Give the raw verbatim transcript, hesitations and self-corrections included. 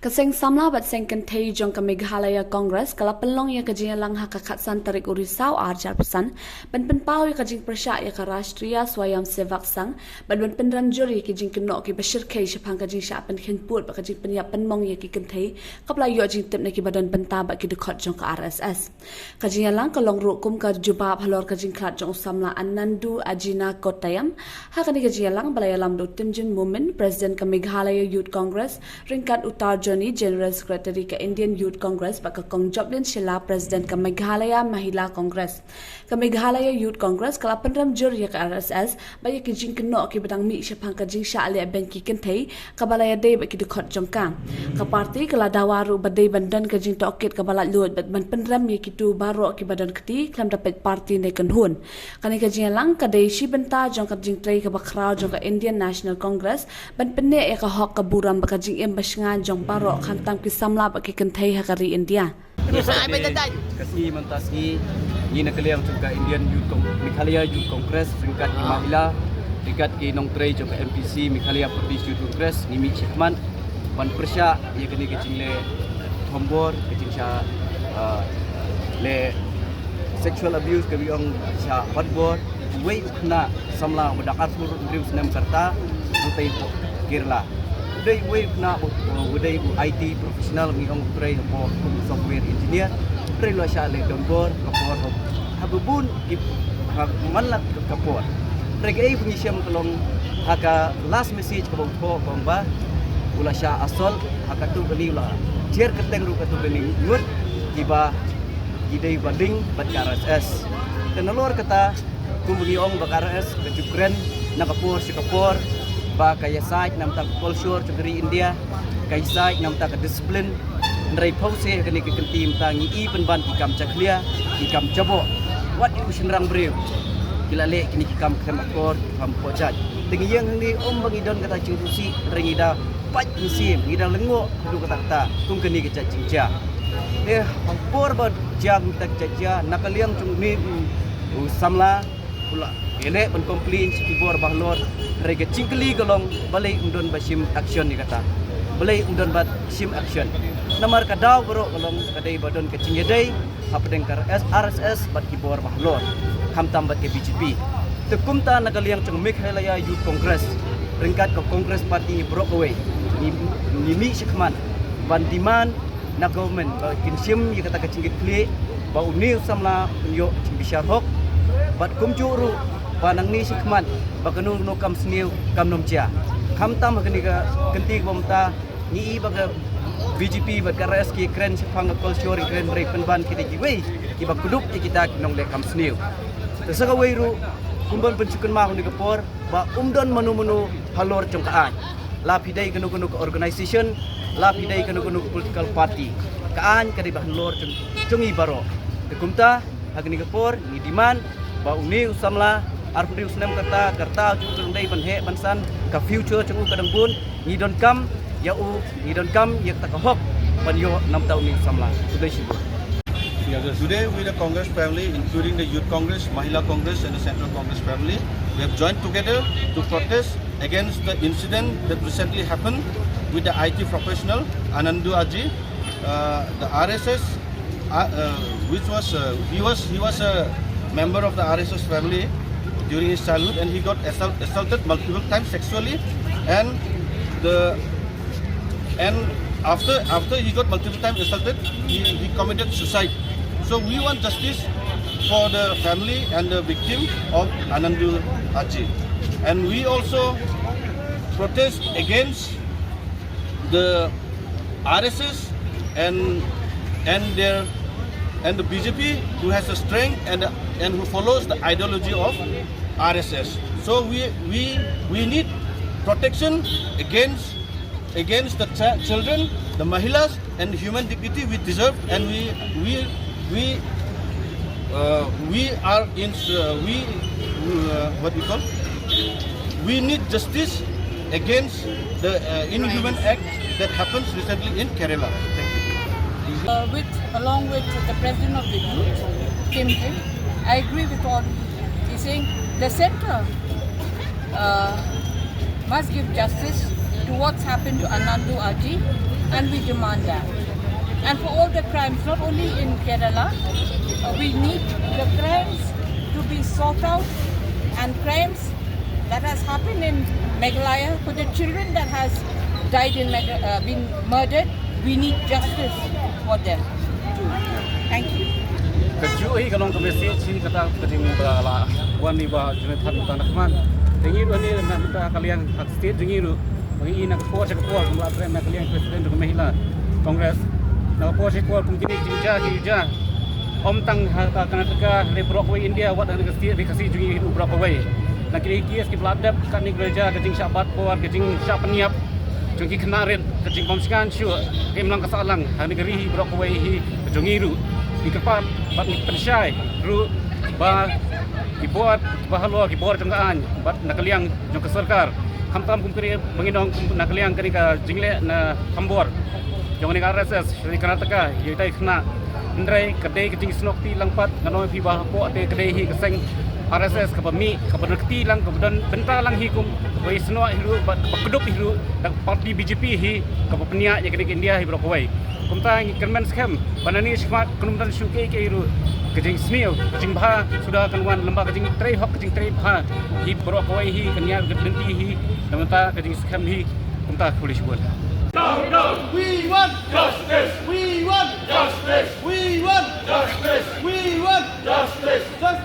Ka seng samla bad seng kynthei jong ka Meghalaya Congress ka la pynlong ïa ka jingïalang ha ka khatsan tarik u Risaw ar hajar arphew san ban pynpaw ïa ka jingpyrshah ïa ka Rashtriya Swayamsevak Sangh bad ban pynrem jur ïa ki jingkynnoh kiba shyrkhei shaphang ka jingshah pynkheiñ pud bad ka jingpynïap pynmong ïa ki kynthei kaba la ïoh jingtip na kiba don bynta bad ki dkhot jong ka R S S. Ka jingïalang ka long ruh kum ka jubab halor ka jingkhlad jong u samla Anandu Ajina Kottayam. Ha kane ka jingïalang ba la ïalam da u Timjin Momin, President ka Meghalaya Youth Congress, ryngkat u Tarjoni, General Secretary ka Indian Youth Congress, bad ka Kong Joplin Shylla, President ka Meghalaya Mahila Congress. Ka Meghalaya Youth Congress ka la pynrem jur ïa ka R S S bad ïa ki jingkynnoh kiba dang mih shaphang ka jingshah leh beiñ ki kynthei kaba la ïadei bad ki dkhot jong ka. Ka party ka la dawa ruh ba dei ban don ka jingtohkit kaba laitluid bad ban pynrem ïa kito baroh kiba don kti khlem da peit party ne kynhun. Kane ka jingïalang ka dei shi bynta jong ka jingtrei kaba khraw jong ka Indian National Congress ban pynneh ïa ka hok, ka burom bad ka jingim ba shngaiñ jong baroh khamtam ki samla bad ki kynthei ha ka ri India. Ka sngi mynta sngi ngi na ka liang jong ka Indian Youth Con-, Meghalaya Youth Congress ryngkat ki Mahila, ryngkat ki nongtrei jong ka M P C, Meghalaya Pradesh Youth Congress, ngi mih shakhmat ban pyrshah ïa kane ka jingleh thombor, ka jingshah, ah, leh sexual abuse, kaba ong shah thombor. Uwei u khynnah samla uba dang arphew hynriew snem ka rta, u tei hapoh Kerala. U dei uwei u khynnah u, u dei u I T professional, ngi ong u trei hapoh kum u software engineer. U trei, u la shah leh donbor ka por ha, ha bun ki, ha man la ka por. Hynrei kaei ba ngi shem ka long ha ka last message kaba u thoh ka ong ba u la shah assault ha katto katne, u la jer kyrteng ruh katto katne ngut kiba ki dei ba link bad ka R S S. Te nalor kata, kumba ngi ong ba ka R S S ka ju kren na ka por sha ka por ba ka ïasaid na bynta ka culture jong ka ri India, ka ïasaid na bynta ka discipline. Hynrei phew se ha kane ka kynti mynta ngi i pynban ki kam jakhlia, ki kam jaboh. Wat ïa u shynrang briew ki la leh kine ki kam khlem akor, ki kam pohjat. Te ngi ïeng hangne ym ba ngi don kata jingrusih, hynrei ngi da pait mynsiem, ngi da lyngngoh haduh katta katta kum kane ka jait jingjia. Te ha por ba jia kum kata ka jait jia, na ka liang jong une u samla u la ïaleh ban complain sha ki bor ba halor. Hynrei ka jingkylli ka long, balei ym don ba shim action ïa kata? Balei ym don ba shim action? Namar ka daw baroh ka long ka dei ba don ka jingïadei hapdeng ka R S S bad ki bor ba halor, khamtam bad ka B J P. Te kumta na ka liang jong Meghalaya Youth Congress ryngkat ka Congress Party baroh kawei ngi, ngi mih shakhmat ban demand na government ba kin shim ïa kata ka jingkitkhlieh ba une u samla un ïoh jingbishar hok, bad kumjuh ruh ba nangne shakhmat ba kano kano kam sniew kam nym jia. Khamtam ha kane ka kynti kaba mynta ngi i ba ka B J P bad ka R S S ki kren shaphang ka culture, ki kren, hynrei pynban ki dei kiwei kiba kdup ïa kita ki nongleh kam sniew. Te sa kawei ruh, kumban pynsngewkynmaw ha kane ka por ba ym don mano mano halor jong ka aiñ. La phi dei kano kano ka organization, la phi dei kano kano ka political party, ka aiñ ka dei ba halor jong, jong ngi baroh. Te kumta ha kane ka por ngi demand ba une u samla arphew hynriew snem ka rta, ka rta u ju dei ban heh ban san, ka future jong u ka dang bun. Ngi donkam ïa u, ngi donkam ïa kata ka hok ban ïoh na bynta une u samla. Khublei shibun. Today, we, the Congress family, including the Youth Congress, Mahila Congress, and the Central Congress family, we have joined together to protest against the incident that recently happened with the I T professional Anandu Aji. Uh, the R S S, uh, uh, which was, uh, he was, he was a member of the R S S family during his childhood, and he got assault, assaulted multiple times sexually, and the, and after, after he got multiple times assaulted, he, he committed suicide. So we want justice for the family and the victim of Anandu Aji. And we also protest against the R S S and, and their, and the B J P, who has the strength and, and who follows the ideology of R S S. So we, we, we need protection against, against the ch-, children, the mahilas, and human dignity we deserve, and we, we, we, uh, we are in, uh, we, uh, what we call, we need justice against the, uh, inhuman act that happens recently in Kerala. Thank you. Uh, with, along with the president of the youth, Kim Kim, I agree with all he's saying. The center, uh, must give justice to what's happened to Anandu Aji. And we demand that. And for all the crimes, not only in Kerala, uh, we need the crimes to be sought out, and crimes that has happened in Meghalaya, for the children that has died in Megha- uh, been murdered, we need justice for them too. Thank you. Kajuh hi ka long ka message hi kata ka jingba la wan ni ba Jonathan Tanakhman. Te ngi ruh ni na kita ka liang hak state jong ngi ruh. Ba ngi na ka por sha ka por kumba trend na ka liang president jong ka Mahila Congress. Na ka por sha ka por kum kini ki jingja ki ja. Ym tang ha ka Karnataka, ha baroh kawei India, wat ha ka state ri Khasi jong ngi hi baroh kawei. Na kini ki case ki ba la dep, kane ka ja ka jingshah bat por, ka jingshah pynïap jong ki khynnah rit, ka jingbym sngewsih shuh, ka imlang ka sahlang ha kane ka ri hi baroh kawei hi ka jong ngi ruh. Ngi kyrpad bad ngi pynshai ruh ba ki bor kiba halor, ki bor jong ka aiñ bad na ka liang jong ka sorkar, khamtam kum kane ba ngi ong kum na ka liang kane ka jingleh na khambor jong kane ka R S S sha ri Karnataka ïa kitai ki khynnah. Hynrei ka dei ka jingsnoh kti lang pat, nga ong ïa phi ba hapoh te ka dei hi ka seng R S S kaba mih, kaba don kti lang, kaba don bynta lang hi kum, kaba ïasnoh hi ruh bad kaba kdup hi ruh da ka party B J P hi, kaba pynïaid ïa kane ka India hi baroh kawei. Kumta ngi kyrmen skhem ba nangne shakhmat kan ym don shuh kiei kiei ruh. Ka jingsniew, ka jingbha suda kan wan lyngba ka jingtrei hok, ka jingtrei bha hi baroh kawei hi, kan ïaid ka lynti hi. Namar ka jingskhem hi. Kumta khublei shibun. We want justice. We want justice. We want justice. We want justice. Justice.